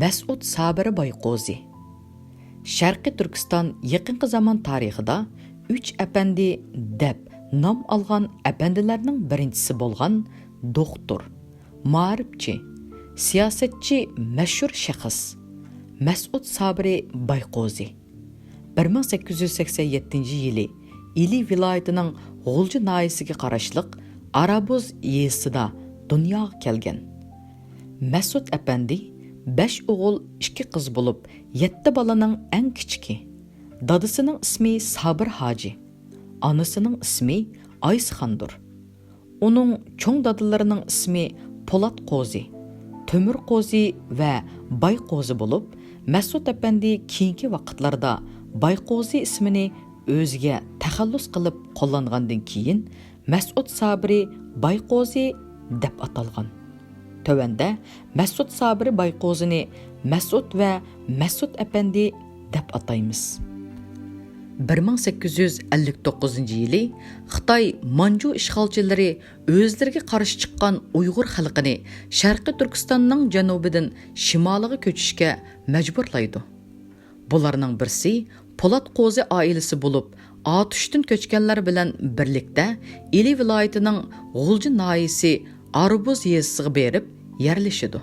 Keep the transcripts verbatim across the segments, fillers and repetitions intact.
مەسئۇد سابىرى باي قوزى. شەرقىي تۈركىستان يېقىنقى زامان تارىخىدا ئۈچ ئەپەندى دەپ نام ئالغان ئەپەندىلەرنىڭ بىرىنچىسى بولغان دوختۇر، مائارىپچى، سىياسەتچى، مەشھۇر شەخس مەسئۇد سابىرى باي قوزى. بىر مىڭ سەككىز يۈز سەكسەن يەتتىنچى يىلى ئىلى ۋىلايىتىنىڭ غۇلجا ناھىيەسىگە قاراشلىق ئارابوز يېزىسىدا دۇنياغا كەلگەن. مەسئۇد ئەپەندى بەش ئوغۇل، ئىككى قىز بولۇپ، يەتتە بالىنىڭ ئەڭ كىچىكى. دادىسىنىڭ ئىسمى سابىر ھاجى، ئانىسىنىڭ ئىسمى ئايسىخاندۇر. ئۇنىڭ چوڭ دادىلىرىنىڭ ئىسمى پولات قوزى، تۆمۈر قوزى ۋە باي قوزى بولۇپ، مەسئۇد ئەپەندى كېيىنكى ۋاقىتلاردا باي قوزى ئىسمىنى ئۆزىگە تەخەللۇس قىلىپ قوللانغاندىن كېيىن، مەسئۇد سابىرى باي قوزى دەپ ئاتالغان. تۆۋەندە مەسئۇد سابىرى باي قوزىنى مەسئۇد ۋە مەسئۇد ئەپەندى دەپ ئاتايمىز. بىر مىڭ سەككىز يۈز ئەللىك توققۇزىنچى يىلى خىتاي مانجۇ ئىشغالچىلىرى ئۆزلىرىگە قارشى چىققان ئۇيغۇر خەلقىنى شەرقىي تۈركىستاننىڭ جەنۇبىدىن شىمالىغا كۆچۈشكە مەجبۇرلايدۇ. بۇلارنىڭ بىرسى پولات قوزى ئائىلىسى بولۇپ، ئاتۇشتىن كۆچكەنلەر بىلەن بىرلىكتە ئىلى ۋىلايىتىنىڭ غۇلجا ناھىيەسى ئاربۇز يېزىسىغا بېرىپ يەرلىشىدۇ.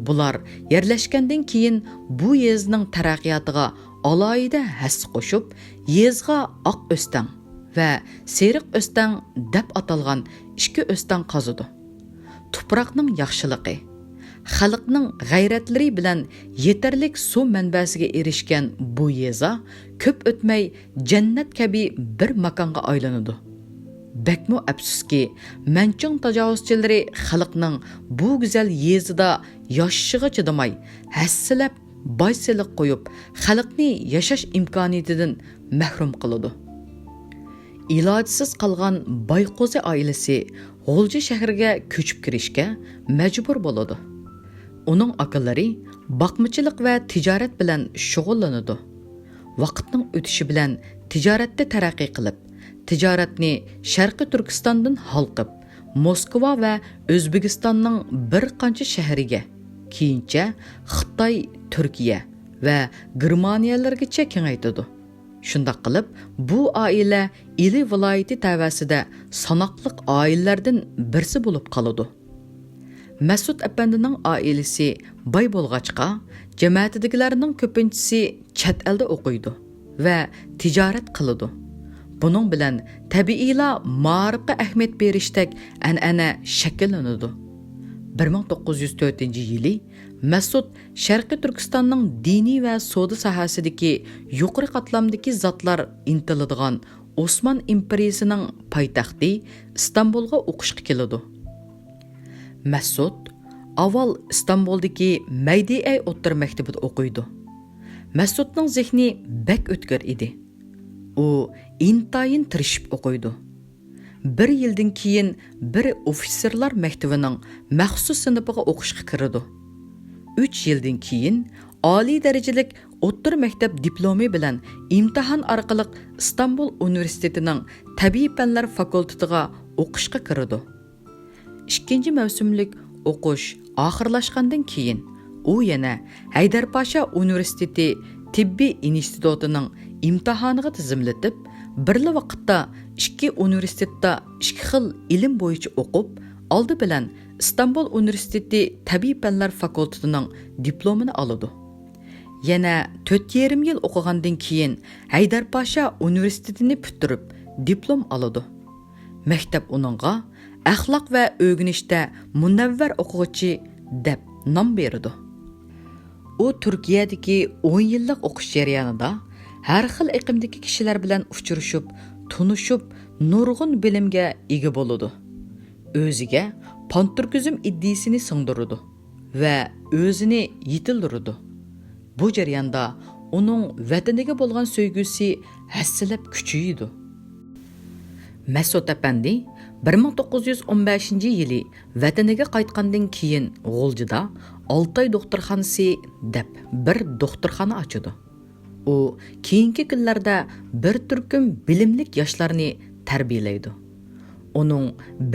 بۇلار يەرلەشكەندىن كېيىن بۇ يېزىنىڭ تەرەققىياتىغا ئالاھىدە ھەسسە قوشۇپ، يېزىغا ئاق ئۆستەڭ ۋە سېرىق ئۆستەڭ دەپ ئاتالغان ئىككى ئۆستەڭ قازىدۇ. تۇپراقنىڭ ياخشىلىقى، خەلقنىڭ غەيرەتلىرى بىلەن يېتەرلىك سۇ مەنبەسىگە ئېرىشكەن بۇ يېزا كۆپ ئۆتمەي جەننەت كەبى بىر ماكانغا ئايلىنىدۇ. بەكمۇ ئەپسۇسكى، مەنچىڭ تاجاۋۇزچىلىرى خەلقنىڭ بۇ گۈزەل يېزىدا ياشىشىغا چىدىماي، ھەسسىلەپ باج سېلىق قويۇپ، خەلقنى ياشاش ئىمكانىيىتىدىن مەھرۇم قىلىدۇ. ئىلاجسىز قالغان بايقوزى ئائىلىسى غۇلجا شەھىرىگە كۆچۈپ كىرىشكە مەجبۇر بولىدۇ. ئۇنىڭ ئاكىلىرى باقمىچىلىق ۋە تىجارەت بىلەن شۇغۇللىنىدۇ. ۋاقىتنىڭ ئۆتۈشى بىلەن تىجارەتتە تەرەققىي قىلىپ، تىجارەتنى شەرقىي تۈركىستاندىن ھالقىپ، موسكۋا ۋە ئۆزبېكىستاننىڭ بىر قانچە شەھىرىگە، كېيىنچە خىتاي، تۈركىيە ۋە گېرمانىيەلەرگىچە كېڭەيتىدۇ. شۇنداق قىلىپ، بۇ ئائىلە ئىلى ۋىلايىتى تەۋەسىدە ساناقلىق ئائىلىلەردىن بىرسى بولۇپ قالىدۇ. مەسۇت ئەپەندىنىڭ ئائىلىسى باي بولغاچقا، جەمەتىدىكىلەرنىڭ كۆپىنچىسى چەت ئەلدە ئوقۇيدۇ ۋە تىجارەت قىلىدۇ. بۇنىڭ بىلەن تەبىئىيلا مائارىپقا ئەھمىيەت بېرىشتەك ئەنئەنە شەكىللىنىدۇ. بىر مىڭ توققۇز يۈز تۆتىنچى يىلى مەسۇت شەرقىي تۈركىستاننىڭ دىنىي ۋە سودا ساھەسىدىكى يۇقىرى قاتلامدىكى زاتلار ئىنتىلىدىغان ئوسمان ئىمپېرىيىسىنىڭ پايتەختى ئىستانبۇلغا ئوقۇشقا كېلىدۇ. مەسۇت ئاۋۋال ئىستانبۇلدىكى مەيدىئەي ئوتتۇرا مەكتىپىدە ئوقۇيدۇ. مەسۇتنىڭ زېھنى بەك ئۆتكۈر ئىدى. ئۇ ئىنتايىن تىرىشىپ ئوقۇيدۇ. بىر يىلدىن كېيىن بىر ئوفىتسېرلار مەكتىۋىنىڭ مەخسۇس سىنىپىغا ئوقۇشقا كىرىدۇ. ئۈچ يىلدىن كېيىن ئالىي دەرىجىلىك ئوتتۇرا مەكتەپ دىپلومى بىلەن ئىمتىھان ئارقىلىق ئىستانبۇل ئۇنىۋېرسىتېتىنىڭ تەبىئىي پەنلەر فاكۇلتېتىغا ئوقۇشقا كىرىدۇ. ئىككىنچى مەۋسۇملۇق ئوقۇش ئاخىرلاشقاندىن كېيىن، ئۇ يەنە ھەيدەرپاشا ئۇنىۋېرسىتېتى تېببىي ئىنستىتۇتىنىڭ ئىمتىھانىغا تىزىملىتىپ، بىرلا ۋاقىتتا ئىككى ئۇنىۋېرسىتېتتا ئىككى خىل ئىلىم بويىچە ئوقۇپ، ئالدى بىلەن ئىستانبۇل ئۇنىۋېرسىتېتى تەبىئىي پەنلەر فاكۇلتېتىنىڭ دىپلومىنى ئالىدۇ. يەنە تۆت يېرىم يىل ئوقۇغاندىن كېيىن، ھەيدەرپاشا ئۇنىۋېرسىتېتىنى پۈتتۈرۈپ، دىپلوم ئالىدۇ. مەكتەپ ئۇنىڭغا ئەخلاق ۋە ئۆگىنىشتە مۇنەۋۋەر ئوقۇغۇچى دەپ نام بېرىدۇ. ئۇ تۈركىيەدىكى ئون يىللىق ئوقۇش جەريانىدا ھەر خىل ئېقىمدىكى كىشىلەر بىلەن ئۇچرىشىپ، تونۇشۇپ، نۇرغۇن بىلىمگە ئىگە بولىدۇ. ئۆزىگە پانتۈركىزم ئىدىيىسىنى سىڭدۈرىدۇ ۋە ئۆزىنى يېتىلدۈرىدۇ. بۇ جەرياندا ئۇنىڭ ۋەتىنىگە بولغان سۆيگۈسى ھەسسىلەپ كۈچىيىدۇ. مەسۇت ئەپەندى بىر مىڭ توققۇز يۈز ئون بەشىنچى يىلى ۋەتىنىگە قايتقاندىن كېيىن، غۇلجىدا ئالتاي دوختۇرخانىسى دەپ بىر دوختۇرخانا ئاچىدۇ. ئۇ كېيىنكى كۈنلەردە بىر تۈركۈم بىلىملىك ياشلارنى تەربىيەلەيدۇ. ئۇنىڭ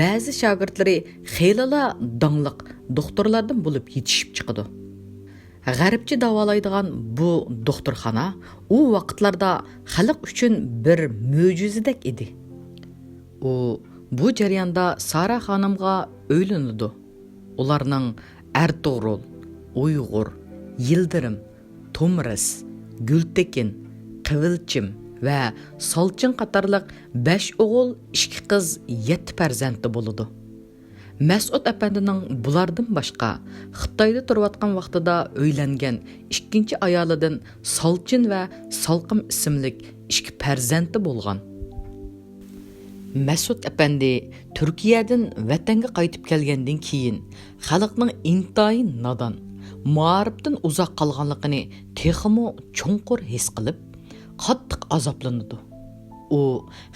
بەزى شاگىرتلىرى خېلىلا داڭلىق دوختۇرلاردىن بولۇپ يېتىشىپ چىقىدۇ. غەربچە داۋالايدىغان بۇ دوختۇرخانا ئۇ ۋاقىتلاردا خەلق ئۈچۈن بىر مۆجىزىدەك ئىدى. ئۇ بۇ جەرياندا سارا خانىمغا ئۆيلىنىدۇ. ئۇلارنىڭ ئەرتۇغرۇل، ئۇيغۇر، يىلدىرىم، تومرىس، گۈلتېكىن، قىۋىلچىم ۋە سالچىن قاتارلىق بەش ئوغۇل، ئىككى قىز، يەتتە پەرزەنتى بولىدۇ. مەسئۇد ئەپەندىنىڭ بۇلاردىن باشقا، خىتايدا تۇرۇۋاتقان ۋاقتىدا ئۆيلەنگەن ئىككىنچى ئايالىدىن سالچىن ۋە سالقىم ئىسىملىك ئىككى پەرزەنتى بولغان. مەسئۇد ئەپەندى تۈركىيەدىن ۋەتەنگە قايتىپ كەلگەندىن كېيىن، خەلقنىڭ ئىنتايىن نادان، مائارىپتىن ئۇزاق قالغانلىقىنى تېخىمۇ چوڭقۇر ھېس قىلىپ، قاتتىق ئازابلىنىدۇ. ئۇ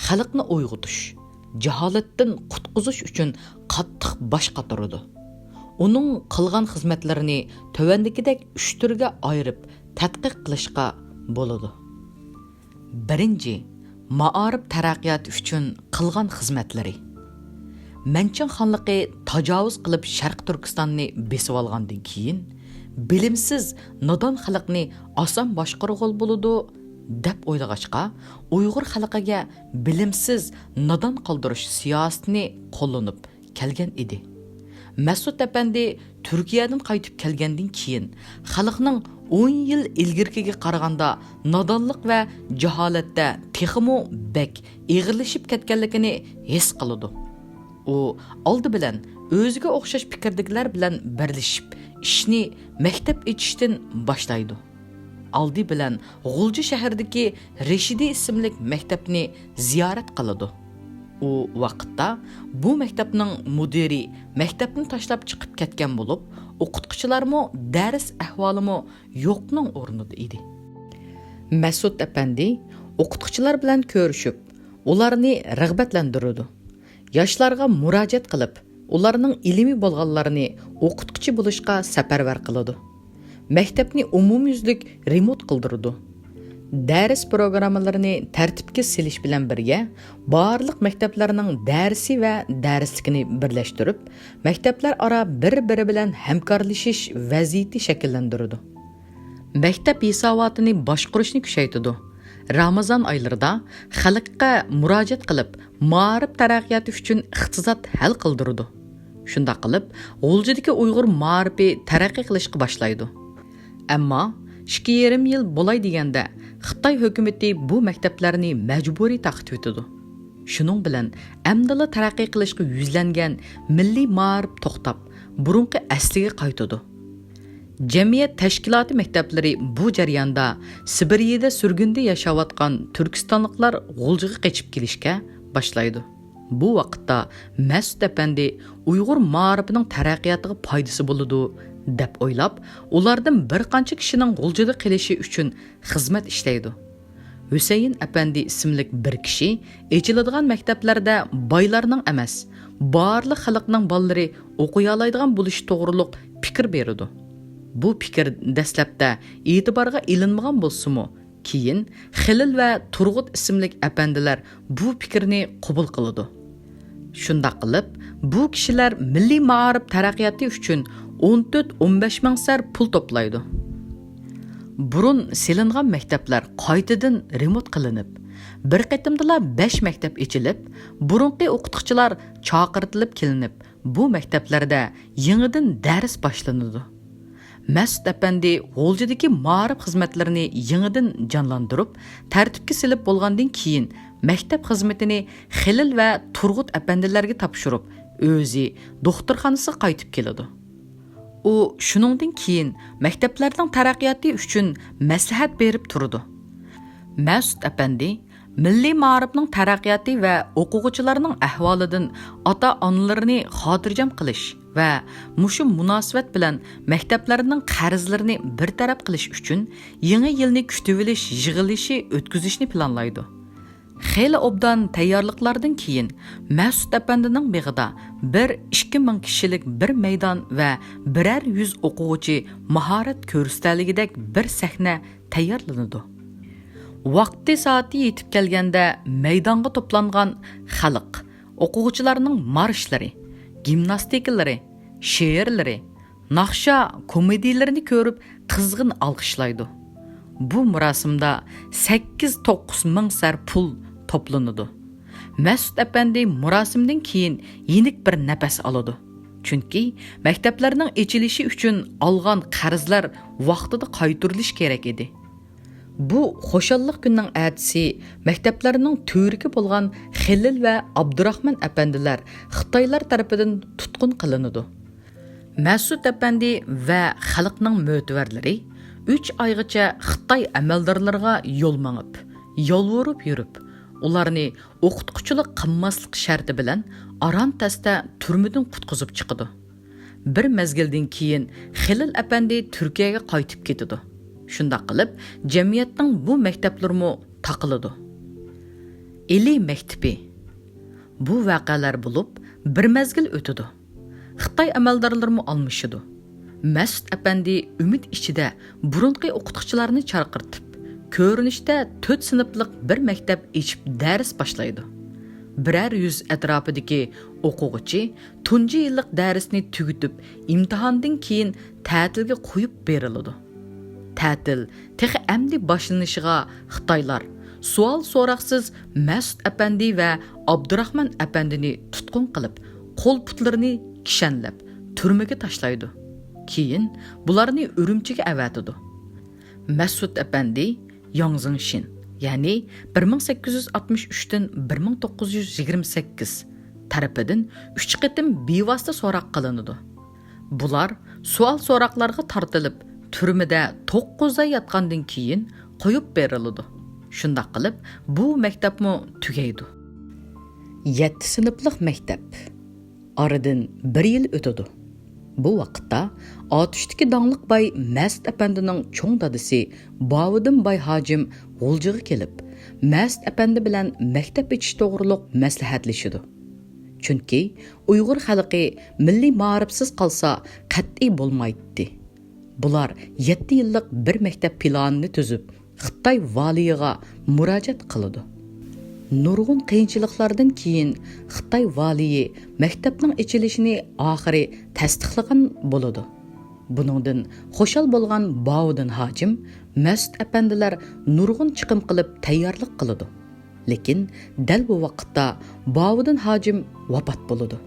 خەلقنى ئويغىتىش، جاھالەتتىن قۇتقۇزۇش ئۈچۈن قاتتىق باش قاتۇرىدۇ. ئۇنىڭ قىلغان خىزمەتلىرىنى تۆۋەندىكىدەك ئۈچ تۈرگە ئايرىپ تەتقىق قىلىشقا بولىدۇ. بىرىنچى، مائارىپ تەرەققىياتى ئۈچۈن قىلغان خىزمەتلىرى. مەنچىڭ خانلىقى تاجاۋۇز قىلىپ شەرقىي تۈركىستاننى بېسىۋالغاندىن كېيىن، بىلىمسىز، نادان خەلقنى ئاسان باشقۇرغىلى بولىدۇ، دەپ ئويلىغاچقا، ئۇيغۇر خەلقىگە بىلىمسىز، نادان قالدۇرۇش سىياسىتىنى قوللىنىپ كەلگەن ئىدى. مەسئۇد ئەپەندى تۈركىيەدىن قايتىپ كەلگەندىن كېيىن، خەلقنىڭ ئون يىل ئىلگىرىكىگە قارىغاندا نادانلىق ۋە جاھالەتتە تېخىمۇ بەك ئېغىرلىشىپ كەتكەنلىكىنى ھېس قىلىدۇ. ئۇ ئالدى بىلەن ئۆزىگە ئوخشاش پىكىردىكىلەر بىلەن بىرلىشىپ، ئىشنى مەكتەپ ئېچىشتىن باشلايدۇ. ئالدى بىلەن غۇلجا شەھىرىدىكى رېشىدى ئىسىملىك مەكتەپنى زىيارەت قىلىدۇ. ئۇ ۋاقىتتا بۇ مەكتەپنىڭ مۇدىرى مەكتەپنى تاشلاپ چىقىپ كەتكەن بولۇپ، ئوقۇتقۇچىلارمۇ، دەرس ئەھۋالىمۇ يوقنىڭ ئورنىدا ئىدى. مەسئۇد ئەپەندى ئوقۇتقۇچىلار بىلەن كۆرۈشۈپ، ئۇلارنى رىغبەتلەندۈرىدۇ. ياشلارغا مۇراجىئەت قىلىپ، ئۇلارنىڭ ئىلمىي بولغانلارنى ئوقۇتقۇچى بولۇشقا سەپەرۋەر قىلىدۇ. مەكتەپنى ئومۇميۈزلۈك رېمونت قىلدۇرىدۇ. دەرس پروگراممىلىرىنى تەرتىپكە سېلىش بىلەن بىرگە، بارلىق مەكتەپلەرنىڭ دەرسى ۋە دەرسلىكىنى بىرلەشتۈرۈپ، مەكتەپلەر ئارا بىر-بىرى بىلەن ھەمكارلىشىش ۋەزىيىتى شەكىللەندۈرىدۇ. مەكتەپ ھېساباتىنى باشقۇرۇشنى كۈچەيتىدۇ. رامىزان ئايلىرىدا خەلققە مۇراجىئەت قىلىپ، مائارىپ تەرەققىياتى ئۈچۈن ئىقتىساد ھەل قىلدۇرىدۇ. شۇنداق قىلىپ، غۇلجىدىكى ئۇيغۇر مائارىپى تەرەققىي قىلىشقا باشلايدۇ. ئەمما ئىككى يېرىم يىل بولاي دېگەندە، خىتاي ھۆكۈمىتى بۇ مەكتەپلەرنى مەجبۇرىي تاقىتىۋېتىدۇ. شۇنىڭ بىلەن ئەمدىلا تەرەققىي قىلىشقا يۈزلەنگەن مىللىي مائارىپ توختاپ، بۇرۇنقى ئەسلىگە قايتىدۇ. جەمئىيەت تەشكىلاتى مەكتەپلىرى بۇ جەرياندا سىبىرىيەدە سۈرگۈندە ياشاۋاتقان تۈركىستانلىقلار غۇلجىغا قېچىپ كېلىشكە باشلايدۇ. بۇ ۋاقىتتا مەسئۇد ئەپەندى ئۇيغۇر مائارىپىنىڭ تەرەققىياتىغا پايدىسى بولىدۇ، دەپ ئويلاپ، ئۇلاردىن بىر قانچە كىشىنىڭ غۇلجىدا قېلىشى ئۈچۈن خىزمەت ئىشلەيدۇ. ھۈسەيىن ئەپەندى ئىسىملىك بىر كىشى ئېچىلىدىغان مەكتەپلەردە بايلارنىڭ ئەمەس، بارلىق خەلقنىڭ بالىلىرى ئوقۇيالايدىغان بولۇشى توغرۇلۇق پىكىر بېرىدۇ. بۇ پىكىر دەسلەپتە ئېتىبارغا ئېلىنمىغان بولسىمۇ، كېيىن خېلىل ۋە تۇرغۇت ئىسىملىك ئەپەندىلەر بۇ پىكىرنى قوبۇل قىلىدۇ. شۇنداق قىلىپ، بۇ كىشىلەر مىللىي مائارىپ تەرەققىياتى ئۈچۈن ئون تۆت، ئون بەش مىڭ سەر پۇل توپلايدۇ. بۇرۇن سېلىنغان مەكتەپلەر قايتىدىن رېمونت قىلىنىپ، بىر قېتىمدىلا بەش مەكتەپ ئېچىلىپ، بۇرۇنقى ئوقۇتقۇچىلار چاقىرتىلىپ كېلىنىپ، بۇ مەكتەپلەردە يېڭىدىن دەرس باشلىنىدۇ. مەسئۇد ئەپەندى غۇلجىدىكى مائارىپ خىزمەتلىرىنى يېڭىدىن جانلاندۇرۇپ، تەرتىپكە سېلىپ بولغاندىن كېيىن، مەكتەپ خىزمىتىنى خېلىل ۋە تۇرغۇت ئەپەندىلەرگە تاپشۇرۇپ، ئۆزى دوختۇرخانىسىغا قايتىپ كېلىدۇ. ئۇ شۇنىڭدىن كېيىن مەكتەپلەرنىڭ تەرەققىياتى ئۈچۈن مەسلىھەت بېرىپ تۇرىدۇ. مەسئۇد ئەپەندى مىللىي مائارىپنىڭ تەرەققىياتى ۋە ئوقۇغۇچىلارنىڭ ئەھۋالىدىن ئاتا-ئانىلىرىنى خاتىرجەم قىلىش ۋە مۇشۇ مۇناسىۋەت بىلەن مەكتەپلەرنىڭ قەرزلىرىنى بىر تەرەپ قىلىش ئۈچۈن يېڭى يىلنى كۈتۈۋېلىش يىغىلىشى ئۆتكۈزۈشنى پىلانلايدۇ. خېلى ئوبدان تەييارلىقلاردىن كېيىن، مەسئۇد ئەپەندىنىڭ بېغىدا بىر ئىككى مىڭ كىشىلىك بىر مەيدان ۋە بىرەر يۈز ئوقۇغۇچى ماھارەت كۆرسىتەلىگۈدەك بىر سەھنە تەييارلىنىدۇ. ۋاقتى سائىتى يېتىپ كەلگەندە، مەيدانغا توپلانغان خەلق ئوقۇغۇچىلارنىڭ مارشلىرى، گىمناستىكىلىرى، شېئىرلىرى، ناخشا، كومېدىيىلىرىنى كۆرۈپ، قىزغىن ئالقىشلايدۇ. بۇ مۇراسىمدا سەككىز توققۇز مىڭ سەر پۇل توپلىنىدۇ. مەسئۇت ئەپەندى مۇراسىمدىن كېيىن يېنىك بىر نەپەس ئالىدۇ. چۈنكى مەكتەپلەرنىڭ ئېچىلىشى ئۈچۈن ئالغان قەرزلەر ۋاقتىدا قايتۇرۇلۇشى كېرەك ئىدى. بۇ خۇشاللىق كۈننىڭ ئەتىسى مەكتەپلەرنىڭ تۈۋرۈكى بولغان خېلىل ۋە ئابدۇراخمان ئەپەندىلەر خىتايلار تەرىپىدىن تۇتقۇن قىلىنىدۇ. مەسئۇت ئەپەندى ۋە خەلقنىڭ مۆتىۋەرلىرى ئۈچ ئايغىچە خىتاي ئەمەلدارلىرىغا يول مېڭىپ، يالۋۇرۇپ يۈرۈپ، ئۇلارنى ئوقۇتقۇچىلىق قىلماسلىق شەرتى بىلەن ئاران تەستە تۈرمىدىن قۇتقۇزۇپ چىقىدۇ. بىر مەزگىلدىن كېيىن خېلىل ئەپەندى تۈركىيەگە قايتىپ كېتىدۇ. شۇنداق قىلىپ، جەمئىيەتنىڭ بۇ مەكتەپلىرىمۇ تاقىلىدۇ. ئىلى مەكتىپى. بۇ ۋەقەلەر بولۇپ، بىر مەزگىل ئۆتىدۇ. خىتاي ئەمەلدارلىرىمۇ ئالمىشىدۇ. مەسئۇت ئەپەندى ئۈمىد ئىچىدە بۇرۇنقى ئوقۇتقۇچىلارنى چاقىرتىپ، كۆرۈنۈشتە تۆت سىنىپلىق بىر مەكتەپ ئېچىپ دەرس باشلايدۇ. بىرەر يۈز ئەتراپىدىكى ئوقۇغۇچى تۇنجى يىللىق دەرسنى تۈگىتىپ، ئىمتىھاندىن كېيىن تەتىلگە قويۇپ بېرىلىدۇ. تەتىل تېخى ئەمدى باشلىنىشىغا خىتايلار سوئال-سوراقسىز مەسئۇت ئەپەندى ۋە ئابدۇراخمان ئەپەندىنى تۇتقۇن قىلىپ، قول-پۇتلىرىنى كىشەنلەپ، تۈرمىگە تاشلايدۇ. كېيىن بۇلارنى ئۈرۈمچىگە ئەۋەتىدۇ. مەسئۇت ئەپەندى ياڭ زېڭشىن، يەنى بىر مىڭ سەككىز يۈز ئاتمىش ئۈچتىن بىر مىڭ توققۇز يۈز يىگىرمە سەككىز تەرىپىدىن ئۈچ قېتىم بىۋاسىتە سوراق قىلىنىدۇ. بۇلار سوئال-سوراقلارغا تارتىلىپ، تۈرمىدە توققۇز ئاي ياتقاندىن كېيىن قويۇپ بېرىلىدۇ. شۇنداق قىلىپ، بۇ مەكتەپمۇ تۈگەيدۇ. يەتتە سىنىپلىق مەكتەپ. ئارىدىن بىر يىل ئۆتىدۇ. بۇ ۋاقىتتا ئاتۇشتىكى داڭلىق باي مەسئۇت ئەپەندىنىڭ چوڭ دادىسى باۋۇدۇن باي ھاجىم غۇلجىغا كېلىپ، مەسئۇت ئەپەندى بىلەن مەكتەپ ئېچىش توغرۇلۇق مەسلىھەتلىشىدۇ. چۈنكى ئۇيغۇر خەلقى مىللىي مائارىپسىز قالسا قەتئىي بولمايتتى. بۇلار يەتتە يىللىق بىر مەكتەپ پىلانىنى تۈزۈپ، خىتاي ۋالىيىغا مۇراجىئەت قىلىدۇ. نۇرغۇن قىيىنچىلىقلاردىن كېيىن خىتاي ۋالىيى مەكتەپنىڭ ئېچىلىشىنى ئاخىرى تەستىقلىغان بولىدۇ. بۇنىڭدىن خۇشال بولغان باۋۇدۇن ھاجىم مەسئۇت ئەپەندىلەر نۇرغۇن چىقىم قىلىپ تەييارلىق قىلىدۇ. لېكىن دەل بۇ ۋاقىتتا باۋۇدۇن ھاجىم ۋاپات بولىدۇ.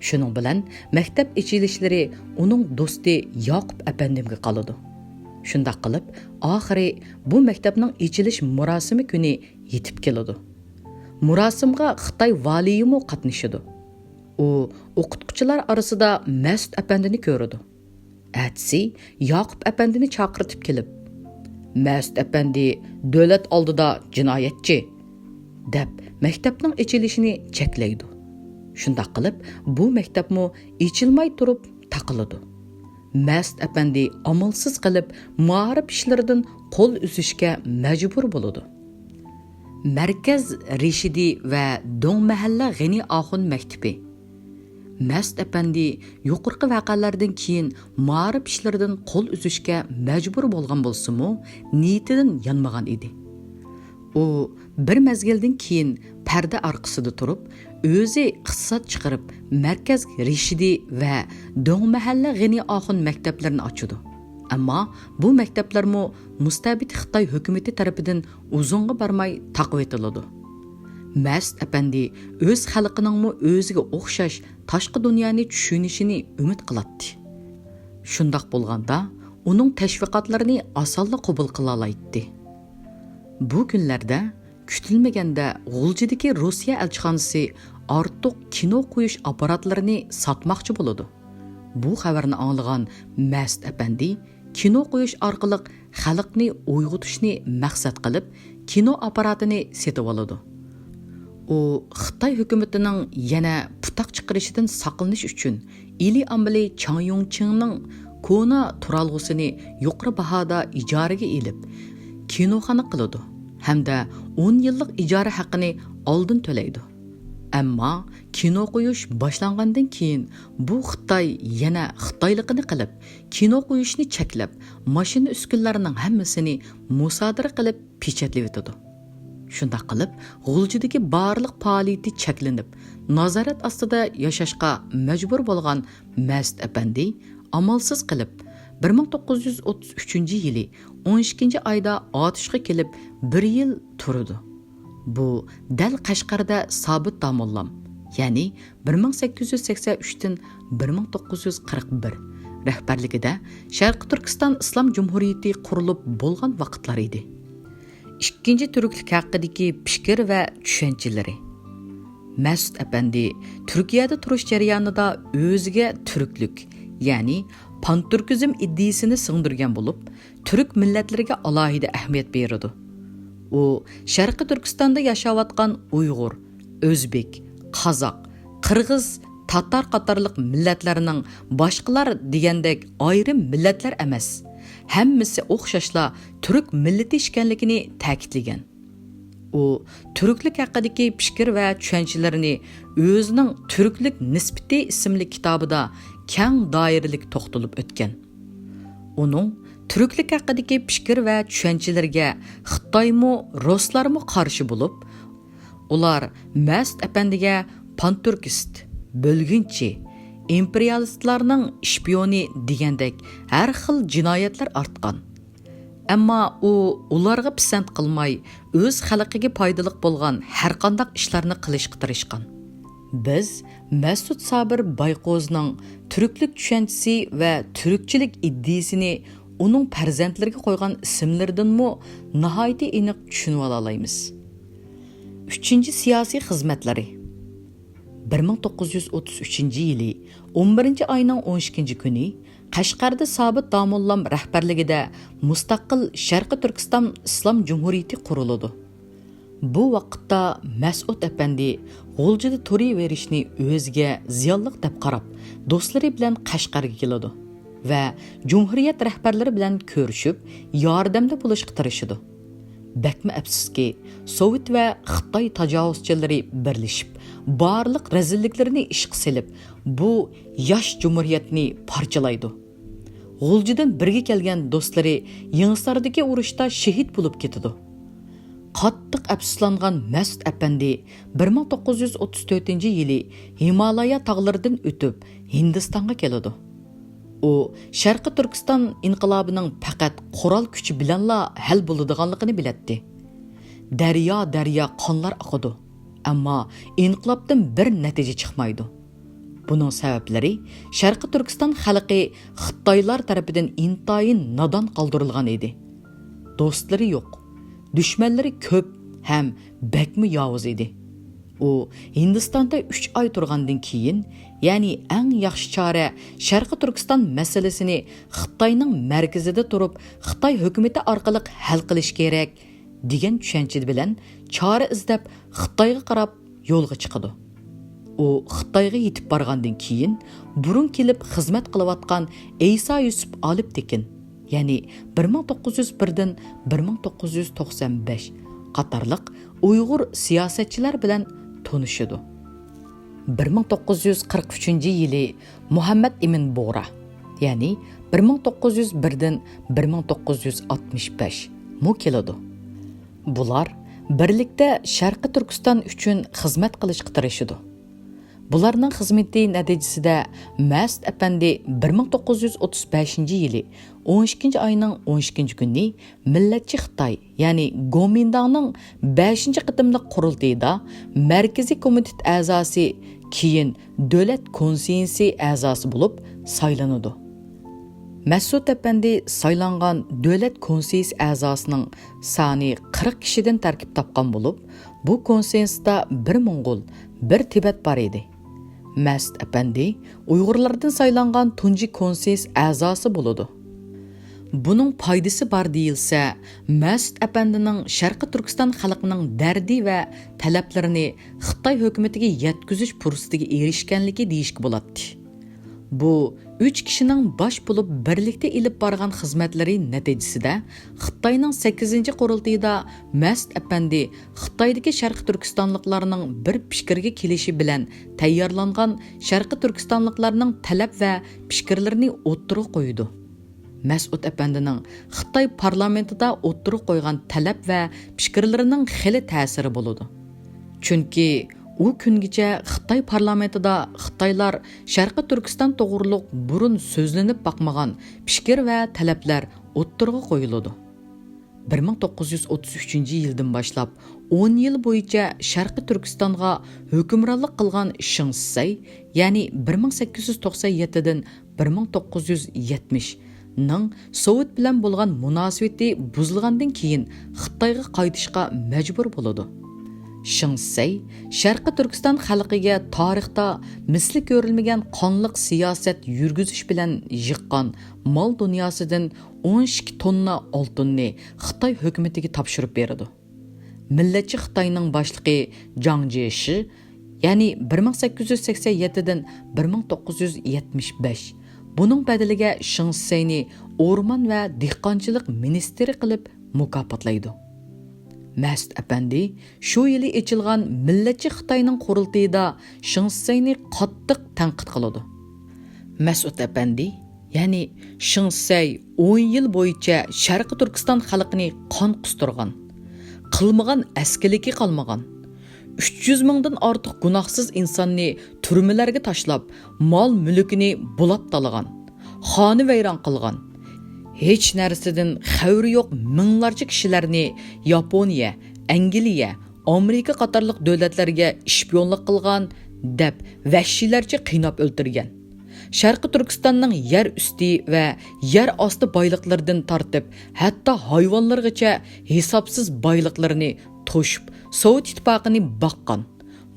شۇنىڭ بىلەن مەكتەپ ئېچىلىشلىرى ئۇنىڭ دوستى ياقۇپ ئەپەندىمگە قالىدۇ. شۇنداق قىلىپ، ئاخىرى بۇ مەكتەپنىڭ ئېچىلىش مۇراسىمى كۈنى يېتىپ كېلىدۇ. مۇراسىمغا خىتاي ۋالىيىمۇ قاتنىشىدۇ. ئۇ ئوقۇتقۇچىلار ئارىسىدا مەسئۇت ئەپەندىنى كۆرىدۇ. ئەتىسى ياقۇپ ئەپەندىنى چاقىرتىپ كېلىپ، «مەسئۇت ئەپەندى دۆلەت ئالدىدا جىنايەتچى» دەپ، مەكتەپنىڭ ئېچىلىشىنى چەكلەيدۇ. شۇنداق قىلىپ، بۇ مەكتەپمۇ ئېچىلماي تۇرۇپ تاقىلىدۇ. مەسئۇت ئەپەندى ئامالسىز قېلىپ، مائارىپ ئىشلىرىدىن قول ئۈزۈشكە مەجبۇر بولىدۇ. مەركەز رېشىدى ۋە دۆڭمەھەللە غېنى ئاخۇن مەكتىپى. مەسئۇت ئەپەندى يۇقىرىقى ۋەقەلەردىن كېيىن مائارىپ ئىشلىرىدىن قول ئۈزۈشكە مەجبۇر بولغان بولسىمۇ، نىيىتىدىن يانمىغان ئىدى. ئۇ بىر مەزگىلدىن كېيىن پەردە ئارقىسىدا تۇرۇپ، ئۆزى ئىقتىساد چىقىرىپ، مەركەز رېشىدى ۋە دۆڭمەھەللە غېنى ئاخۇن مەكتەپلىرىنى ئاچىدۇ. ئەمما بۇ مەكتەپلەرمۇ مۇستەبىت خىتاي ھۆكۈمىتى تەرىپىدىن ئۇزۇنغا بارماي تاقىۋېتىلىدۇ. مەسئۇت ئەپەندى ئۆز خەلقىنىڭمۇ ئۆزىگە ئوخشاش تاشقى دۇنيانى چۈشىنىشىنى ئۈمىد قىلاتتى. شۇنداق بولغاندا، ئۇنىڭ تەشۋىقاتلىرىنى ئاسانلا قوبۇل قىلالايتتى. بۇ كۈنلەردە كۈتۈلمىگەندە غۇلجىدىكى روسىيە ئەلچىخانىسى ئارتۇق كىنو قويۇش ئاپپاراتلىرىنى ساتماقچى بولىدۇ. بۇ خەۋەرنى ئاڭلىغان مەسئۇت ئەپەندى كىنو قويۇش ئارقىلىق خەلقنى ئويغىتىشنى مەقسەت قىلىپ، كىنو ئاپپاراتىنى سېتىۋالىدۇ. ئۇ خىتاي ھۆكۈمىتىنىڭ يەنە پۇتاق چىقىرىشىدىن ساقلىنىش ئۈچۈن ئىلى ئامبىلى چاڭ يۇڭچىڭنىڭ كونا تۇرالغۇسىنى يۇقىرى باھادا ئىجارىگە ئېلىپ، كىنوخانا قىلىدۇ ھەمدە ئون يىللىق ئىجارە ھەققىنى ئالدىن تۆلەيدۇ. ئەمما كىنو قويۇش باشلانغاندىن كېيىن، بۇ خىتاي يەنە خىتايلىقىنى قىلىپ، كىنو قويۇشنى چەكلەپ، ماشىنا ئۈسكۈنىلەرنىڭ ھەممىسىنى مۇسادىرە قىلىپ پېچەتلىۋېتىدۇ. شۇنداق قىلىپ، غۇلجىدىكى بارلىق پائالىيىتى چەكلىنىپ، نازارەت ئاستىدا ياشاشقا مەجبۇر بولغان مەسئۇت ئەپەندى ئامالسىز قېلىپ، بىر مىڭ توققۇز يۈز ئوتتۇز ئۈچىنچى يىلى ئون ئىككىنچى ئايدا ئاتۇشقا كېلىپ، بىر يىل تۇرىدۇ. بۇ دەل قەشقەردە سابىت داموللام، يەنى بىر مىڭ سەككىز يۈز سەكسەن ئۈچتىن بىر مىڭ توققۇز يۈز قىرىق بىر رەھبەرلىكىدە شەرقىي تۈركىستان ئىسلام جۇمھۇرىيىتى قۇرۇلۇپ بولغان ۋاقىتلار ئىدى. ئىككىنچى تۈركلۈك ھەققىدىكى پىكىر ۋە چۈشەنچىلىرى. مەسئۇد ئەپەندى تۈركىيەدە تۇرۇش جەريانىدا ئۆزىگە تۈركلۈك، يەنى پانتۈركىزم ئىدىيىسىنى سىڭدۈرگەن بولۇپ، تۈرك مىللەتلىرىگە ئالاھىدە ئەھمىيەت بېرىدۇ. ئۇ شەرقىي تۈركىستاندا ياشاۋاتقان ئۇيغۇر، ئۆزبېك، قازاق، قىرغىز، تاتار قاتارلىق مىللەتلەرنىڭ باشقىلار دېگەندەك ئايرىم مىللەتلەر ئەمەس، ھەممىسى ئوخشاشلا تۈرك مىللىتى ئىكەنلىكىنى تەكىتلىگەن. ئۇ تۈركلۈك ھەققىدىكى پىكىر ۋە چۈشەنچىلىرىنى ئۆزىنىڭ تۈركلۈك نىسبىتى ئىسىملىك كىتابىدا كەڭ دائىرىلىك توختىلىپ ئۆتكەن. ئۇنىڭ تۈركلۈك ھەققىدىكى پىكىر ۋە چۈشەنچىلىرىگە خىتايمۇ، رۇسلارمۇ قارشى بولۇپ، ئۇلار مەسئۇد ئەپەندىگە پانتۈركىست، بۆلگۈنچى، ئىمپېرىيالىستلارنىڭ شپىيونى دېگەندەك ھەر خىل جىنايەتلەر ئارتقان. ئەمما ئۇ ئۇلارغا پىسەنت قىلماي، ئۆز خەلقىگە پايدىلىق بولغان ھەرقانداق ئىشلارنى قىلىشقا تىرىشقان. بىز مەسئۇد سابىر بايقوزنىڭ تۈركلۈك چۈشەنچىسى ۋە تۈركچىلىك ئىدىيىسىنى ئۇنىڭ پەرزەنتلىرىگە قويغان ئىسىملىرىدىنمۇ ناھايىتى ئېنىق چۈشىنىۋالالايمىز. ئۈچىنچى سىياسىي خىزمەتلىرى. بىر مىڭ توققۇز يۈز ئوتتۇز ئۈچىنچى يىلى ئون بىرىنچى ئاينىڭ ئون ئىككىنچى كۈنى قەشقەردە سابىت داموللام رەھبەرلىكىدە مۇستەقىل شەرقىي تۈركىستان ئىسلام جۇمھۇرىيىتى قۇرۇلىدۇ. بۇ ۋاقىتتا مەسئۇد ئەپەندى غۇلجىدا تۇرۇۋېرىشنى ئۆزىگە زىيانلىق دەپ قاراپ، دوستلىرى بىلەن قەشقەرگە كېلىدۇ ۋە جۇمھۇرىيەت رەھبەرلىرى بىلەن كۆرۈشۈپ، ياردەمدە بولۇشقا تىرىشىدۇ. بەكمۇ ئەپسۇسكى، سوۋېت ۋە خىتاي تاجاۋۇزچىلىرى بىرلىشىپ، بارلىق رەزىللىكلىرىنى ئىشقا سېلىپ، بۇ ياش جۇمھۇرىيەتنى پارچىلايدۇ. غۇلجىدىن بىرگە كەلگەن دوستلىرى يېڭىساردىكى ئۇرۇشتا شېھىت بولۇپ كېتىدۇ. قاتتىق ئەپسۇسلانغان مەسئۇد ئەپەندى بىر مىڭ توققۇز يۈز ئوتتۇز تۆتىنچى يىلى ھىمالايا تاغلىرىدىن ئۆتۈپ، ھىندىستانغا كېلىدۇ. ئۇ شەرقىي تۈركىستان ئىنقىلابىنىڭ پەقەت قورال كۈچى بىلەنلا ھەل بولىدىغانلىقىنى بىلەتتى. دەريا-دەريا قانلار ئاقىدۇ، ئەمما ئىنقىلابتىن بىر نەتىجە چىقمايدۇ. بۇنىڭ سەۋەبلىرى شەرقىي تۈركىستان خەلقى خىتايلار تەرىپىدىن ئىنتايىن نادان قالدۇرۇلغان ئىدى. دوستلىرى يوق، دۈشمەنلىرى كۆپ ھەم بەكمۇ ياۋۇز ئىدى. ئۇ ھىندىستاندا ئۈچ ئاي تۇرغاندىن كېيىن، يەنى ئەڭ ياخشى چارە شەرقىي تۈركىستان مەسىلىسىنى خىتاينىڭ مەركىزىدە تۇرۇپ، خىتاي ھۆكۈمىتى ئارقىلىق ھەل قىلىش كېرەك، دېگەن چۈشەنچە بىلەن چارە ئىزدەپ خىتايغا قاراپ يولغا چىقىدۇ. ئۇ خىتايغا يېتىپ بارغاندىن كېيىن، بۇرۇن كېلىپ خىزمەت قىلىۋاتقان ئەيسا يۈسۈپ ئالپتېكىن، يەنى بىر مىڭ توققۇز يۈز بىردىن بىر مىڭ توققۇز يۈز توقسان بەش قاتارلىق ئۇيغۇر سىياسەتچىلەر بىلەن تونۇشىدۇ. بىر مىڭ توققۇز يۈز قىرىق ئۈچىنچى يىلى مۇھەممەد ئىمىن بۇغرا، يەنى بىر مىڭ توققۇز يۈز بىردىن بىر مىڭ توققۇز يۈز ئاتمىش بەش مۇ كېلىدۇ. بۇلار بىرلىكتە شەرقىي تۈركىستان ئۈچۈن خىزمەت قىلىشقا تىرىشىدۇ. بۇلارنىڭ خىزمىتى نەتىجىسىدە مەسئۇد ئەپەندى بىر مىڭ توققۇز يۈز ئوتتۇز بەشىنچى يىلى ئون ئىككىنچى ئاينىڭ ئون ئىككىنچى كۈنى مىللەتچى خىتاي، يەنى گومىنداڭنىڭ بەشىنچى قېتىملىق قۇرۇلتىيىدا مەركىزىي كومىتېت ئەزاسى، كېيىن دۆلەت كونسېيسى ئەزاسى بولۇپ سايلىنىدۇ. مەسئۇد ئەپەندى سايلانغان دۆلەت كونسېيسى ئەزاسىنىڭ سانى قىرىق كىشىدىن تەركىب تاپقان بولۇپ، بۇ كونسېيسدا بىر موڭغۇل، بىر تىبەت بار ئىدى. مەسئۇد ئەپەندى ئۇيغۇرلاردىن سايلانغان تۇنجى كونسېيس ئەزاسى بولىدۇ. بۇنىڭ پايدىسى بار دېيىلسە، مەسئۇد ئەپەندىنىڭ شەرقىي تۈركىستان خەلقىنىڭ دەردى ۋە تەلەپلىرىنى خىتاي ھۆكۈمىتىگە يەتكۈزۈش پۇرسىتىگە ئېرىشكەنلىكى دېيىشكە بولاتتى. بۇ ئۈچ كىشىنىڭ باش بولۇپ بىرلىكتە ئېلىپ بارغان خىزمەتلىرى نەتىجىسىدە، خىتاينىڭ سەككىزىنچى قۇرۇلتىيىدا مەسئۇد ئەپەندى خىتايدىكى شەرقىي تۈركىستانلىقلارنىڭ بىر پىكىرگە كېلىشى بىلەن تەييارلانغان شەرقىي تۈركىستانلىقلارنىڭ تەلەپ ۋە پىكىرلىرىنى ئوتتۇرىغا قويىدۇ. مەسئۇد ئەپەندىنىڭ خىتاي پارلامېنتىدا ئوتتۇرىغا قويغان تەلەپ ۋە پىكىرلىرىنىڭ خېلى تەسىرى بولىدۇ. چۈنكى ئۇ كۈنگىچە خىتاي پارلامېنتىدا خىتايلار شەرقىي تۈركىستان توغرۇلۇق بۇرۇن سۆزلىنىپ باقمىغان پىكىر ۋە تەلەپلەر ئوتتۇرىغا قويۇلىدۇ. بىر مىڭ توققۇز يۈز ئوتتۇز ئۈچىنچى يىلدىن باشلاپ ئون يىل بويىچە شەرقىي تۈركىستانغا ھۆكۈمرانلىق قىلغان شېڭ شىسەي، يەنى بىر مىڭ سەككىز يۈز توقسان يەتتىدىن بىر مىڭ توققۇز يۈز يەتمىشنىڭ سوۋېت بىلەن بولغان مۇناسىۋىتى بۇزۇلغاندىن كېيىن خىتايغا قايتىشقا مەجبۇر بولىدۇ. شېڭ شىسەي شەرقىي تۈركىستان خەلقىگە تارىختا مىسلى كۆرۈلمىگەن قانلىق سىياسەت يۈرگۈزۈش بىلەن يىغقان مال دۇنياسىدىن ئون ئىككى توننا ئالتۇننى خىتاي ھۆكۈمىتىگە تاپشۇرۇپ بېرىدۇ. مىللەتچى خىتاينىڭ باشلىقى جاڭ جيېشى، يەنى بىر مىڭ سەككىز يۈز سەكسەن يەتتىدىن بىر مىڭ توققۇز يۈز يەتمىش بەش، بۇنىڭ بەدىلىگە شېڭ شىسەينى ئورمان ۋە دېھقانچىلىق مىنىستىرى قىلىپ مۇكاپاتلايدۇ. مەسئۇد ئەپەندى شۇ يىلى ئېچىلغان مىللەتچى خىتاينىڭ قۇرۇلتىيىدا شېڭ شىسەينى قاتتىق تەنقىد قىلىدۇ. مەسئۇد ئەپەندى، يەنى شېڭ شىسەي ئون يىل بويىچە شەرقىي تۈركىستان خەلقىنى قان قۇستۇرغان، قىلمىغان ئەسكىلىكى قالمىغان، ئۈچ يۈز مىڭدىن ئارتۇق گۇناھسىز ئىنساننى تۈرمىلەرگە تاشلاپ، مال-مۈلكىنى بۇلاپ تالىغان، خانىۋەيران قىلغان، ھېچ نەرسىدىن خەۋىرى يوق مىڭلارچە كىشىلەرنى ياپونىيە، ئەنگلىيە، ئامېرىكا قاتارلىق دۆلەتلەرگە شپىيونلۇق قىلغان، دەپ ۋەھشىيلەرچە قىيناپ ئۆلتۈرگەن. شەرقىي تۈركىستاننىڭ يەر ئۈستى ۋە يەر ئاستى بايلىقلىرىدىن تارتىپ، ھەتتا ھايۋانلىرىغىچە ھېسابسىز بايلىقلىرىنى توشۇپ، سوۋېت ئىتتىپاقىنى باققان.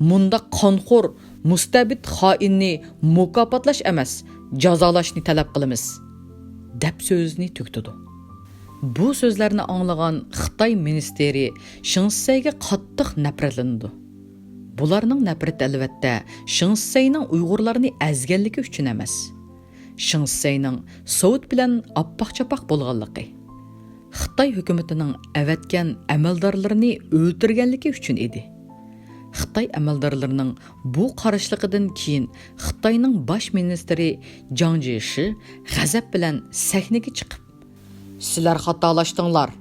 مۇنداق قانخور، مۇستەبىت خائىننى مۇكاپاتلاش ئەمەس، جازالاشنى تەلەپ قىلىمىز، دەپ سۆزىنى تۈگىتىدۇ. بۇ سۆزلەرنى ئاڭلىغان خىتاي مىنىستىرى شېڭ شىسەيگە قاتتىق نەپرەتلىنىدۇ. بۇلارنىڭ نەپرىتى ئەلۋەتتە شېڭ شىسەينىڭ ئۇيغۇرلارنى ئەزگەنلىكى ئۈچۈن ئەمەس. شېڭ شىسەينىڭ سوۋېت بىلەن ئاپپاق-چاپاق بولغانلىقى، خىتاي ھۆكۈمىتىنىڭ ئەۋەتكەن ئەمەلدارلىرىنى ئۆلتۈرگەنلىكى ئۈچۈن ئىدى. خىتاي ئەمەلدارلىرىنىڭ بۇ قارشىلىقىدىن كېيىن خىتاينىڭ باش مىنىستىرى جاڭ جيېشى غەزەپ بىلەن سەھنىگە چىقىپ، سىلەر خاتالاشتىڭلار.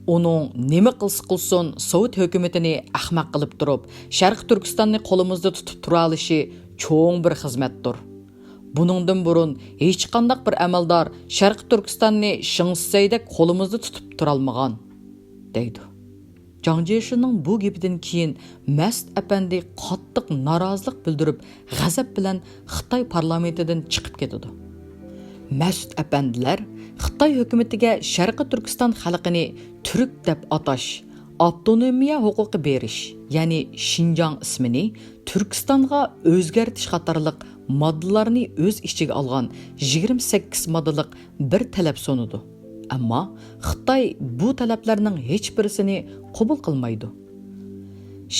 ئۇنىڭ نېمە قىلسا قىلسۇن، سوۋېت ھۆكۈمىتىنى ئەخمەق قىلىپ تۇرۇپ، شەرقىي تۈركىستاننى قولىمىزدا تۇتۇپ تۇرالىشى چوڭ بىر خىزمەتتۇر. بۇنىڭدىن بۇرۇن ھېچقانداق بىر ئەمەلدار شەرقىي تۈركىستاننى شېڭ شىسەيدەك قولىمىزدا تۇتۇپ تۇرالمىغان، دەيدۇ. جاڭ جيېشىنىڭ بۇ گېپىدىن كېيىن مەسئۇد ئەپەندى قاتتىق نارازىلىق بىلدۈرۈپ، غەزەپ بىلەن خىتاي پارلامېنتىدىن چىقىپ كېتىدۇ. مەسئۇد ئەپەندىلەر خىتاي ھۆكۈمىتىگە شەرقىي تۈركىستان خەلقىنى تۈرك دەپ ئاتاش، ئاپتونومىيە ھوقۇقى بېرىش، يەنى شىنجاڭ ئىسمىنى تۈركىستانغا ئۆزگەرتىش قاتارلىق ماددىلارنى ئۆز ئىچىگە ئالغان يىگىرمە سەككىز ماددىلىق بىر تەلەپ سۇنىدۇ. ئەمما خىتاي بۇ تەلەپلەرنىڭ ھېچبىرسىنى قوبۇل قىلمايدۇ.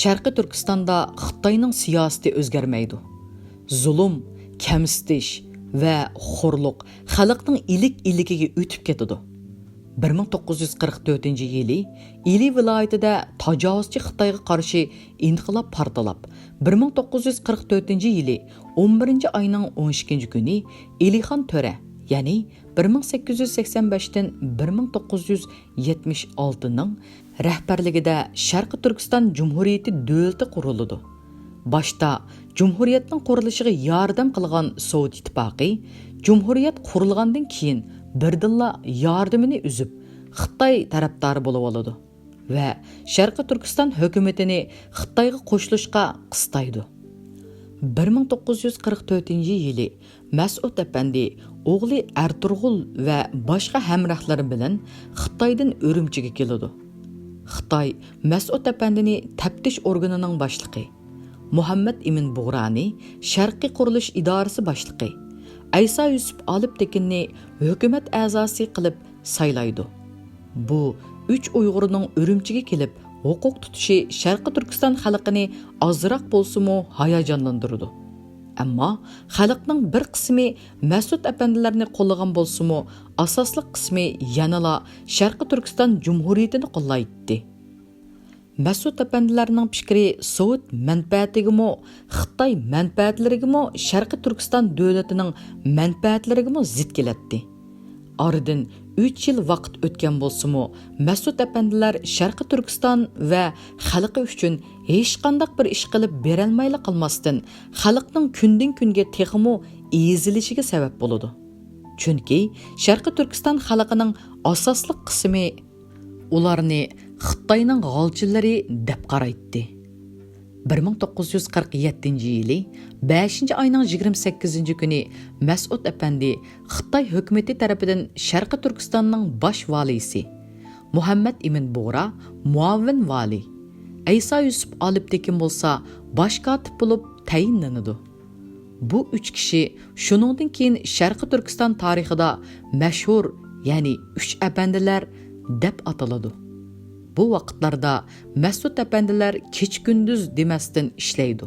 شەرقىي تۈركىستاندا خىتاينىڭ سىياسىتى ئۆزگەرمەيدۇ. زۇلۇم، كەمسىتىش ۋە خورلۇق خەلقنىڭ ئىلىك-ئىلىكىگە ئۆتۈپ كېتىدۇ. بىر مىڭ توققۇز يۈز قىرىق تۆتىنچى يىلى ئىلى ۋىلايىتىدە تاجاۋۇزچى خىتايغا قارشى ئىنقىلاب پارتلاپ، بىر مىڭ توققۇز يۈز قىرىق تۆتىنچى يىلى ئون بىرىنچى ئاينىڭ ئون ئىككىنچى كۈنى ئېلىخان تۆرە، يەنى بىر مىڭ سەككىز يۈز سەكسەن بەشتىن بىر مىڭ توققۇز يۈز يەتمىش ئالتىنىڭ رەھبەرلىكىدە شەرقىي تۈركىستان جۇمھۇرىيىتى دۆلىتى قۇرۇلىدۇ. باشتا جۇمھۇرىيەتنىڭ قۇرۇلۇشىغا ياردەم قىلغان سوۋېت ئىتتىپاقى جۇمھۇرىيەت قۇرۇلغاندىن كېيىن بىردىنلا ياردىمىنى ئۈزۈپ، خىتاي تەرەپدارى بولۇۋالىدۇ ۋە شەرقىي تۈركىستان ھۆكۈمىتىنى خىتايغا قوشۇلۇشقا قىستايدۇ. بىر مىڭ توققۇز يۈز قىرىق تۆتىنچى يىلى مەسئۇد ئەپەندى ئوغلى ئەرتۇرغۇل ۋە باشقا ھەمراھلىرى بىلەن خىتايدىن ئۈرۈمچىگە كېلىدۇ. خىتاي مەسئۇد ئەپەندىنى تەپتىش ئورگىنىنىڭ باشلىقى، مۇھەممەد ئىمىن بۇغرانى شەرقىي قۇرۇلۇش ئىدارىسى باشلىقى، ئەيسا يۈسۈپ ئالىپتېكىننى ھۆكۈمەت ئەزاسى قىلىپ سايلايدۇ. بۇ ئۈچ ئۇيغۇرنىڭ ئۈرۈمچىگە كېلىپ ھوقۇق تۇتۇشى شەرقىي تۈركىستان خەلقىنى ئازراق بولسىمۇ ھاياجانلاندۇرىدۇ. ئەمما خەلقنىڭ بىر قىسمى مەسئۇد ئەپەندىلەرنى قوللىغان بولسىمۇ، ئاساسلىق قىسمى يەنىلا شەرقىي تۈركىستان جۇمھۇرىيىتىنى قوللايتتى. مەسئۇد ئەپەندىلەرنىڭ پىكرى سوۋېت مەنپەئەتىگىمۇ، خىتاي مەنپەئەتلىرىگىمۇ، شەرقىي تۈركىستان دۆلىتىنىڭ مەنپەئەتلىرىگىمۇ زىت كېلەتتى. ئارىدىن ئۈچ يىل ۋاقىت ئۆتكەن بولسىمۇ، مەسئۇد ئەپەندىلەر شەرقىي تۈركىستان ۋە خەلقى ئۈچۈن ھېچقانداق بىر ئىش قىلىپ بېرەلمەيلا قالماستىن، خەلقنىڭ كۈندىن-كۈنگە تېخىمۇ ئېزىلىشىگە سەۋەب بولىدۇ. چۈنكى شەرقىي تۈركىستان خەلقىنىڭ ئاساسلىق قىسمى ئۇلارنى خىتاينىڭ غالچىلىرى دەپ قارايتتى. بىر مىڭ توققۇز يۈز قىرىق يەتتىنچى يىلى بەشىنچى ئاينىڭ يىگىرمە سەككىزىنچى كۈنى مەسئۇد ئەپەندى خىتاي ھۆكۈمىتى تەرىپىدىن شەرقىي تۈركىستاننىڭ باش ۋالىيسى، مۇھەممەد ئىمىن بۇغرا مۇئاۋىن ۋالىي، ئەيسا يۈسۈپ ئالپتېكىن بولسا باش كاتىپ بولۇپ تەيىنلىنىدۇ. بۇ ئۈچ كىشى شۇنىڭدىن كېيىن شەرقىي تۈركىستان تارىخىدا مەشھۇر، يەنى ئۈچ ئەپەندىلەر دەپ ئاتىلىدۇ. بۇ ۋاقىتلاردا مەسئۇد ئەپەندىلەر كېچە-كۈندۈز دېمەستىن ئىشلەيدۇ.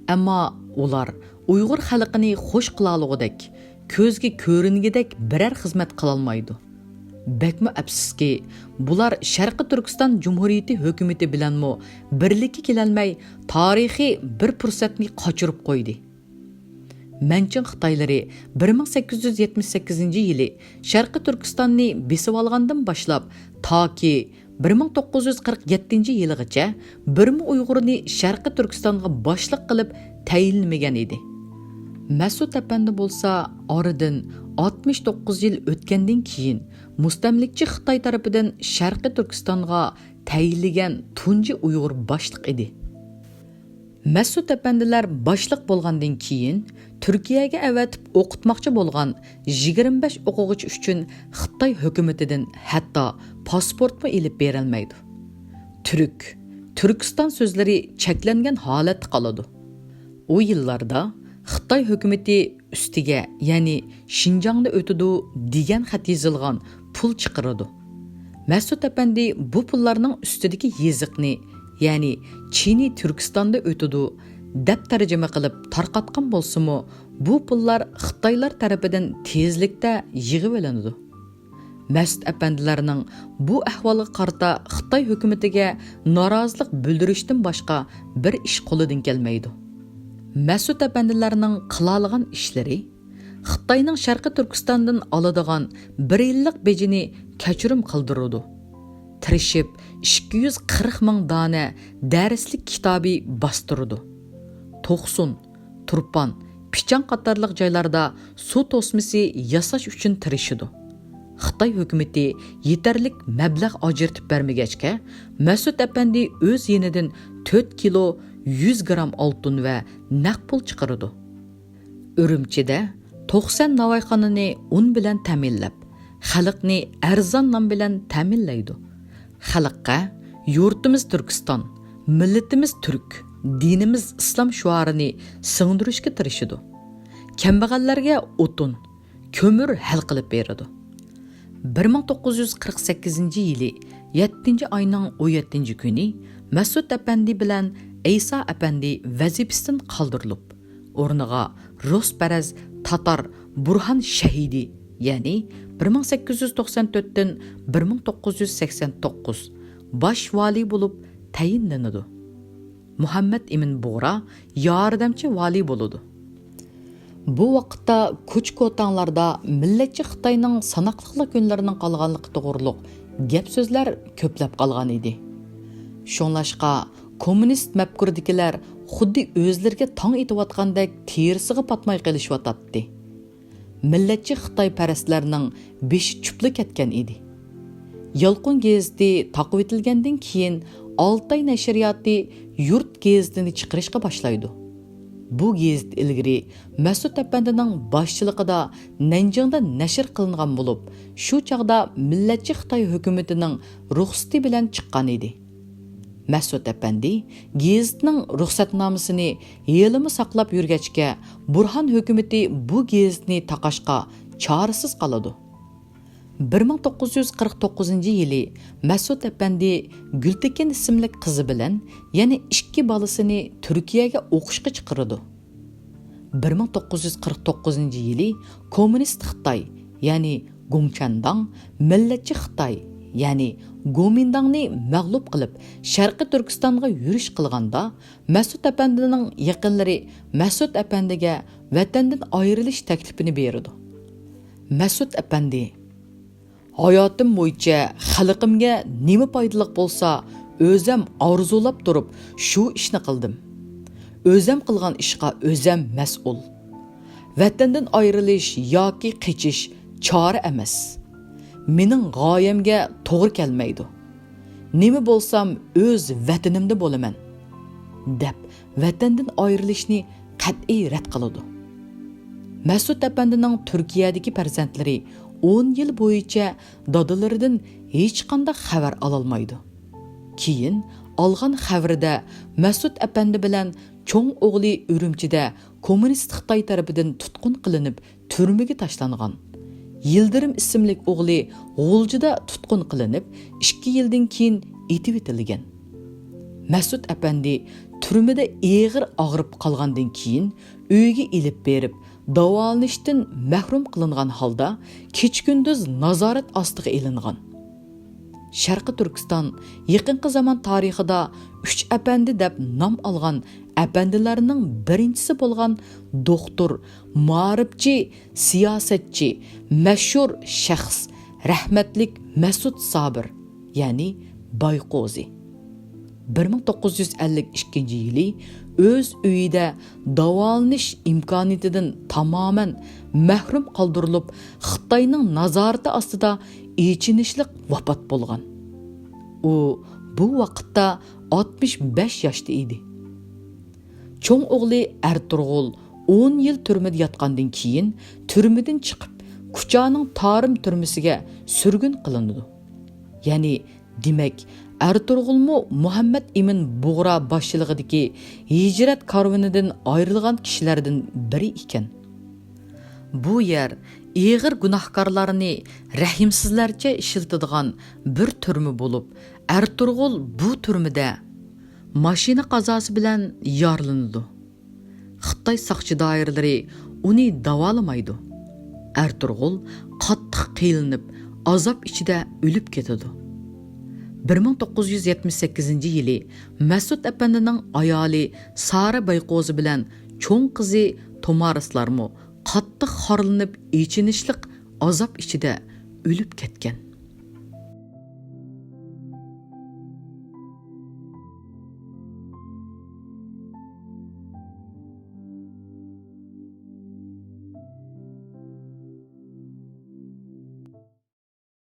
ئەمما ئۇلار ئۇيغۇر خەلقىنى خۇش قىلالىغۇدەك، كۆزگە كۆرۈنگۈدەك بىرەر خىزمەت قىلالمايدۇ. بەكمۇ ئەپسۇسكى، بۇلار شەرقىي تۈركىستان جۇمھۇرىيىتى ھۆكۈمىتى بىلەنمۇ بىرلىككە كېلەلمەي، تارىخىي بىر پۇرسەتنى قاچۇرۇپ قويدى. مەنچىڭ خىتايلىرى بىر مىڭ سەككىز يۈز يەتمىش سەككىزىنچى يىلى شەرقىي تۈركىستاننى بېسىۋالغاندىن باشلاپ، تاكى بىر مىڭ توققۇز يۈز قىرىق يەتتىنچى يىلىغىچە بىرمۇ ئۇيغۇرنى شەرقىي تۈركىستانغا باشلىق قىلىپ تەيىنلىمىگەن ئىدى. مەسئۇد ئەپەندى بولسا ئارىدىن ئاتمىش توققۇز يىل ئۆتكەندىن كېيىن، مۇستەملىكىچى خىتاي تەرىپىدىن شەرقىي تۈركىستانغا تەيىنلىگەن تۇنجى ئۇيغۇر باشلىق ئىدى. مەسئۇد ئەپەندىلەر باشلىق بولغاندىن كېيىن، تۈركىيەگە ئەۋەتىپ ئوقۇتماقچى بولغان يىگىرمە بەش ئوقۇغۇچى ئۈچۈن خىتاي ھۆكۈمىتىدىن ھەتتا پاسپورتمۇ ئېلىپ بېرەلمەيدۇ. تۈرك، تۈركىستان سۆزلىرى چەكلەنگەن ھالەتتە قالىدۇ. ئۇ يىللاردا خىتاي ھۆكۈمىتى ئۈستىگە، يەنى شىنجاڭدا ئۆتىدۇ دېگەن خەت يېزىلغان پۇل چىقىرىدۇ. مەسئۇد ئەپەندى بۇ پۇللارنىڭ ئۈستىدىكى يېزىقنى، يەنى چىنى تۈركىستاندا ئۆتىدۇ دەپ تەرجىمە قىلىپ تارقاتقان بولسىمۇ، بۇ پۇللار خىتايلار تەرىپىدىن تېزلىكتە يىغىۋېلىنىدۇ. مەسئۇد ئەپەندىلەرنىڭ بۇ ئەھۋالغا قارىتا خىتاي ھۆكۈمىتىگە نارازىلىق بىلدۈرۈشتىن باشقا بىر ئىش قولىدىن كەلمەيدۇ. مەسئۇد ئەپەندىلەرنىڭ قىلالىغان ئىشلىرى، خىتاينىڭ شەرقىي تۈركىستاندىن ئالىدىغان بىر يىللىق بېجىنى كەچۈرۈم قىلدۇرىدۇ. تىرىشىپ ئىككى يۈز قىرىق مىڭ دانە دەرسلىك كىتابى باستۇرىدۇ. توقسۇن، تۇرپان، پىچان قاتارلىق جايلاردا سۇ توسمىسى ياساش ئۈچۈن تىرىشىدۇ. خىتاي ھۆكۈمىتى يېتەرلىك مەبلەغ ئاجرىتىپ بەرمىگەچكە، مەسئۇد ئەپەندى ئۆز يېنىدىن تۆت كىلو يۈز گرام ئالتۇن ۋە نەق پۇل چىقىرىدۇ. ئۈرۈمچىدە توقسان ناۋايخانىنى ئۇن بىلەن تەمىنلەپ، خەلقنى ئەرزان نان بىلەن تەمىنلەيدۇ. خەلققە «يۇرتىمىز تۈركىستان، مىللىتىمىز تۈرك، دىنىمىز ئىسلام» شوئارىنى سىڭدۈرۈشكە تىرىشىدۇ. كەمبەغەللەرگە ئوتۇن، كۆمۈر ھەل قىلىپ بېرىدۇ. بىر مىڭ توققۇز يۈز قىرىق سەككىزىنچى يىلى يەتتىنچى ئاينىڭ ئون يەتتىنچى كۈنى مەسئۇد ئەپەندى بىلەن ئەيسا ئەپەندى ۋەزىپىسىدىن قالدۇرۇلۇپ، ئورنىغا رۇسپەرەز تاتار بۇرھان شەھىدى، يەنى بىر مىڭ سەككىز يۈز توقسان تۆتتىن بىر مىڭ توققۇز يۈز سەكسەن توققۇز، باش ۋالىي بولۇپ تەيىنلىنىدۇ. مۇھەممەد ئىمىن بۇغرا ياردەمچى ۋالىي بولىدۇ. بۇ ۋاقىتتا كوچا-كوتاڭلاردا مىللەتچى خىتاينىڭ ساناقلىقلا كۈنلىرىنىڭ قالغانلىقى توغرۇلۇق گەپ-سۆزلەر كۆپلەپ قالغان ئىدى. شۇڭلاشقا، كوممۇنىست مەپكۇرىدىكىلەر خۇددى ئۆزلىرىگە تاڭ ئېتىۋاتقاندەك تېرىسىغا پاتماي قېلىشىۋاتاتتى. مىللەتچى خىتايپەرەسلەرنىڭ بېشى چۈپلا كەتكەن ئىدى. يالقۇن گېزىتى تاقىۋېتىلگەندىن كېيىن، ئالتاي نەشرىياتى يۇرت گېزىتىنى چىقىرىشقا باشلايدۇ. بۇ گېزىت ئىلگىرى مەسئۇد ئەپەندىنىڭ باشچىلىقىدا نەنجىڭدە نەشر قىلىنغان بولۇپ، شۇ چاغدا مىللەتچى خىتاي ھۆكۈمىتىنىڭ رۇخسىتى بىلەن چىققان ئىدى. مەسئۇد ئەپەندى گېزىتنىڭ رۇخسەتنامىسىنى ھېلىمۇ ساقلاپ يۈرگەچكە، بۇرھان ھۆكۈمىتى بۇ گېزىتنى تاقاشقا چارىسىز قالىدۇ. بىر مىڭ توققۇز يۈز قىرىق توققۇزىنچى يىلى مەسئۇد ئەپەندى گۈلتېكىن ئىسىملىك قىزى بىلەن يەنە ئىككى بالىسىنى تۈركىيەگە ئوقۇشقا چىقىرىدۇ. بىر مىڭ توققۇز يۈز قىرىق توققۇزىنچى يىلى كوممۇنىست خىتاي، يەنى گوڭچەنداڭ، مىللەتچى خىتاي، يەنى گومىنداڭنى مەغلۇپ قىلىپ، شەرقىي تۈركىستانغا يۈرۈش قىلغاندا، مەسئۇد ئەپەندىنىڭ يېقىنلىرى مەسئۇد ئەپەندىگە ۋەتەندىن ئايرىلىش تەكلىپىنى بېرىدۇ. مەسئۇد ئەپەندى ھاياتىم بويىچە خەلقىمگە نېمە پايدىلىق بولسا، ئۆزەم ئارزۇلاپ تۇرۇپ شۇ ئىشنى قىلدىم. ئۆزەم قىلغان ئىشقا ئۆزەم مەسئۇل. ۋەتەندىن ئايرىلىش ياكى قېچىش چارە ئەمەس. مېنىڭ غايەمگە توغرا كەلمەيدۇ. نېمە بولسام ئۆز ۋەتىنىمدە بولىمەن، دەپ ۋەتەندىن ئايرىلىشنى قەتئىي رەت قىلىدۇ. مەسۇت ئەپەندىنىڭ تۈركىيەدىكى پەرزەنتلىرى ئون يىل بويىچە دادىلىرىدىن ھېچقانداق خەۋەر ئالالمايدۇ. كېيىن ئالغان خەۋىرىدە مەسۇت ئەپەندى بىلەن چوڭ ئوغلى ئۈرۈمچىدە كوممۇنىست خىتاي تەرىپىدىن تۇتقۇن قىلىنىپ تۈرمىگە تاشلانغان. يىلدىرىم ئىسىملىك ئوغلى غۇلجىدا تۇتقۇن قىلىنىپ ئىككى يىلدىن كېيىن ئېتىۋېتىلگەن. مەسۇت ئەپەندى تۈرمىدە ئېغىر ئاغرىپ قالغاندىن كېيىن ئۆيىگە ئېلىپ بېرىپ داۋالىنىشتىن مەھرۇم قىلىنغان ھالدا كېچە-كۈندۈز نازارەت ئاستىغا ئېلىنغان. شەرقىي تۈركىستان يېقىنقى زامان تارىخىدا ئۈچ ئەپەندى دەپ نام ئالغان ئەپەندىلەرنىڭ بىرىنچىسى بولغان دوختۇر، مائارىپچى، سىياسەتچى، مەشھۇر شەخس، رەھمەتلىك مەسۇت سابىر، يەنى بايقوزى. بىر مىڭ توققۇز يۈز ئەللىك ئىككىنچى يىلى ئۆز ئۆيىدە داۋالىنىش ئىمكانىيىتىدىن تامامەن مەھرۇم قالدۇرۇلۇپ، خىتاينىڭ نازارىتى ئاستىدا ئېچىنىشلىق ۋاپات بولغان. ئۇ بۇ ۋاقىتتا ئاتمىش بەش ياشتا ئىدى. چوڭ ئوغلى ئەرتۇرغۇل ئون يىل تۈرمىدە ياتقاندىن كېيىن، تۈرمىدىن چىقىپ، كۇچانىڭ تارىم تۈرمىسىگە سۈرگۈن قىلىنىدۇ. يەنى، دېمەك، ئەرتۇرغۇلمۇ مۇھەممەد ئىمىن بۇغرا باشچىلىقىدىكى ھىجرەت كارۋىنىدىن ئايرىلغان كىشىلەردىن بىرى ئىكەن. بۇ يەر ئېغىر گۇناھكارلارنى رەھىمسىزلەرچە ئىشلىتىدىغان بىر تۈرمە بولۇپ، ئەرتۇرغۇل بۇ تۈرمىدە ماشىنا قازاسى بىلەن يارىلىنىدۇ. خىتاي ساقچى دائىرىلىرى ئۇنى داۋالىمايدۇ. ئەرتۇرغۇل قاتتىق قىينىلىپ، ئازاب ئىچىدە ئۆلۈپ كېتىدۇ. بىر مىڭ توققۇز يۈز يەتمىش سەككىزىنچى يىلى مەسۇت ئەپەندىنىڭ ئايالى سارا بايقوزى بىلەن چوڭ قىزى تومارىسلارمۇ قاتتىق خارلىنىپ، ئېچىنىشلىق ئازاب ئىچىدە ئۆلۈپ كەتكەن.